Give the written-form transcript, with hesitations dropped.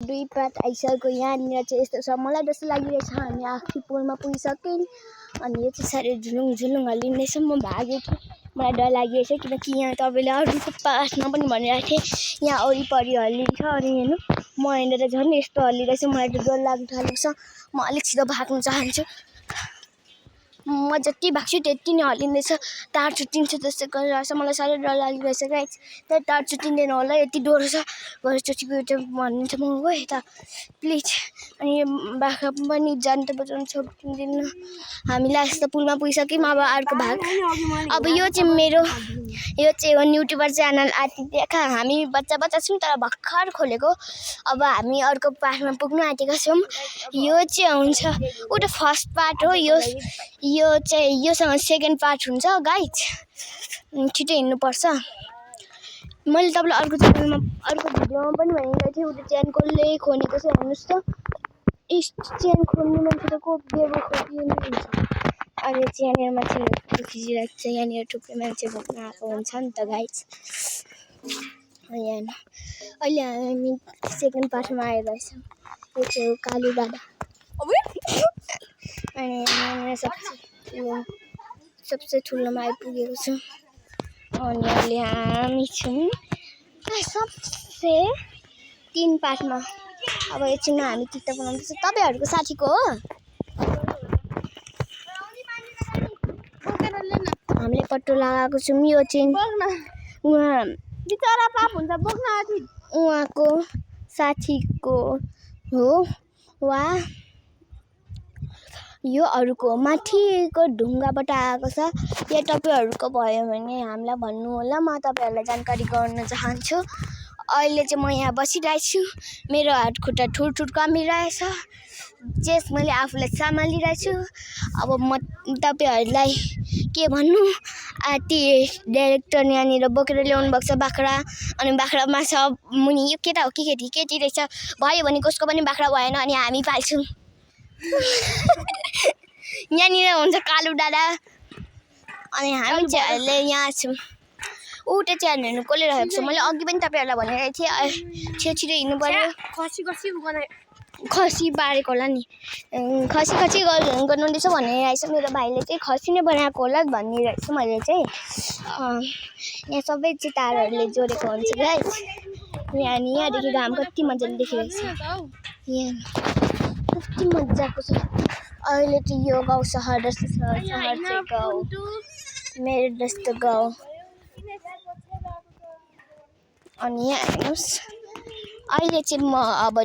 दुई पार्ट आइसक्यो। यहाँनिर चाहिँ यस्तो छ, मलाई जस्तो लागिरहेछ हामी आखिरी पोलमा पुगिसक्यौँ। अनि यो चाहिँ साह्रै झुलुङ झुलुङ हल्लिँदैछ। म भागेँ कि मलाई डर लागिरहेछ, किनकि यहाँ तपाईँले अरूको पार्टमा पनि भनिरहेको थिएँ यहाँ वरिपरि हल्लिन्छ। अनि हेर्नु म हिँडेर झन् यस्तो हल्लिरहेछ, मलाई त डर लाग्न थालेको छ। म अलिक छिटो भाग्न चाहन्छु। म जति भाग्छु त्यति नै हल्लिँदैछ। तार छुट्टिन्छ जस्तो गरिरहेछ, मलाई साह्रै डर लागिरहेछ गाइस। त्यही तार छुट्टिँदैन होला, यति डर छ। भरेचोटि गयो भनिन्छ म गएँ त प्लिज। अनि यो बाख्रा पनि जान त बचाउनु सक्दिनँ। हामीलाई यस्तो पुलमा पुगिसक्यौँ। अब अर्को भाग। अब यो चाहिँ हो युट्युबर च्यानल आतिथ्यका। हामी बच्चा छौँ तर भर्खर खोलेको। अब हामी अर्को पार्टमा पुग्नु आँटेका छौँ। यो चाहिँ हुन्छ उता फर्स्ट पार्ट हो। यो चाहिँ योसँग सेकेन्ड पार्ट हुन्छ गाइज। छिटो हिँड्नुपर्छ। मैले तपाईँलाई अर्को भिडियोमा पनि भनेको थिएँ, उता चेन कसले खोलेको छ हेर्नुहोस् त। चेन खोल्ने मान्छे त को बेबो खोलिने हुन्छ। अनि चाहिँ यहाँनिर मान्छेहरू खिचिरहेको छ। यहाँनिर थुप्रै मान्छे घुम्न आएको हुन्छ नि त गाइज। यहाँ अहिले हामी सेकेन्ड पार्टमा आइरहेछौँ। यो चाहिँ हो कालु दादा। अनि यहाँनिर सबसे ठुलोमा आइपुगेको छु। अनि अहिले हामी छौँ सबसे 3 पार्टमा। अब एकछिनमा हामी टिकटक बनाउँदैछ। तपाईँहरूको साथीको हो? हामीले पत्तो लगाएको छौँ। यो चाहिँ उहाँको साथीको हो वा यो अरूको माथिको ढुङ्गाबाट आएको छ। यो तपाईँहरूको भयो भने हामीलाई भन्नु होला, म तपाईँहरूलाई जानकारी गराउन चाहन्छु। अहिले चाहिँ म यहाँ बसिरहेको छु। मेरो हात खुट्टा ठुर कामिरहेछ। जस मैले आफूलाई सम्हालिरहेको छु। अब म तपाईँहरूलाई के भन्नु, ती डाइरेक्टर यहाँनिर बोकेर ल्याउनु भएको छ बाख्रा। अनि बाख्रामा छ मुनि यो केटा हो कि केटी रहेछ। भयो भने कसको पनि बाख्रा भएन अनि हामी पाल्छौँ। यहाँनिर हुन्छ कालु दादा। अनि हामी चाहिँ अहिले यहाँ छौँ। उता चाहिँ हेर्नु कसले राखेको छ। मैले अघि पनि तपाईँहरूलाई भनिरहेको थिएँ छिटो हिँड्नु पर्यो। खसी पारेको होला नि। खसी गर्नुहुँदैछ भनिरहेछ मेरो भाइले चाहिँ। खसी नै बनाएको होला भनिरहेछु मैले चाहिँ। यहाँ सबै चाहिँ तारहरूले जोडेको हुन्छ गाइस। यहाँदेखि घाम कति मजाले देखिरहेछ। यहाँ कति मजाको छ। अहिले चाहिँ यो गाउँ सहर जस्तो छ। सहर चाहिँ गाउँ, मेरो जस्तो गाउँ। अनि यहाँ हेर्नुहोस् अहिले चाहिँ म अब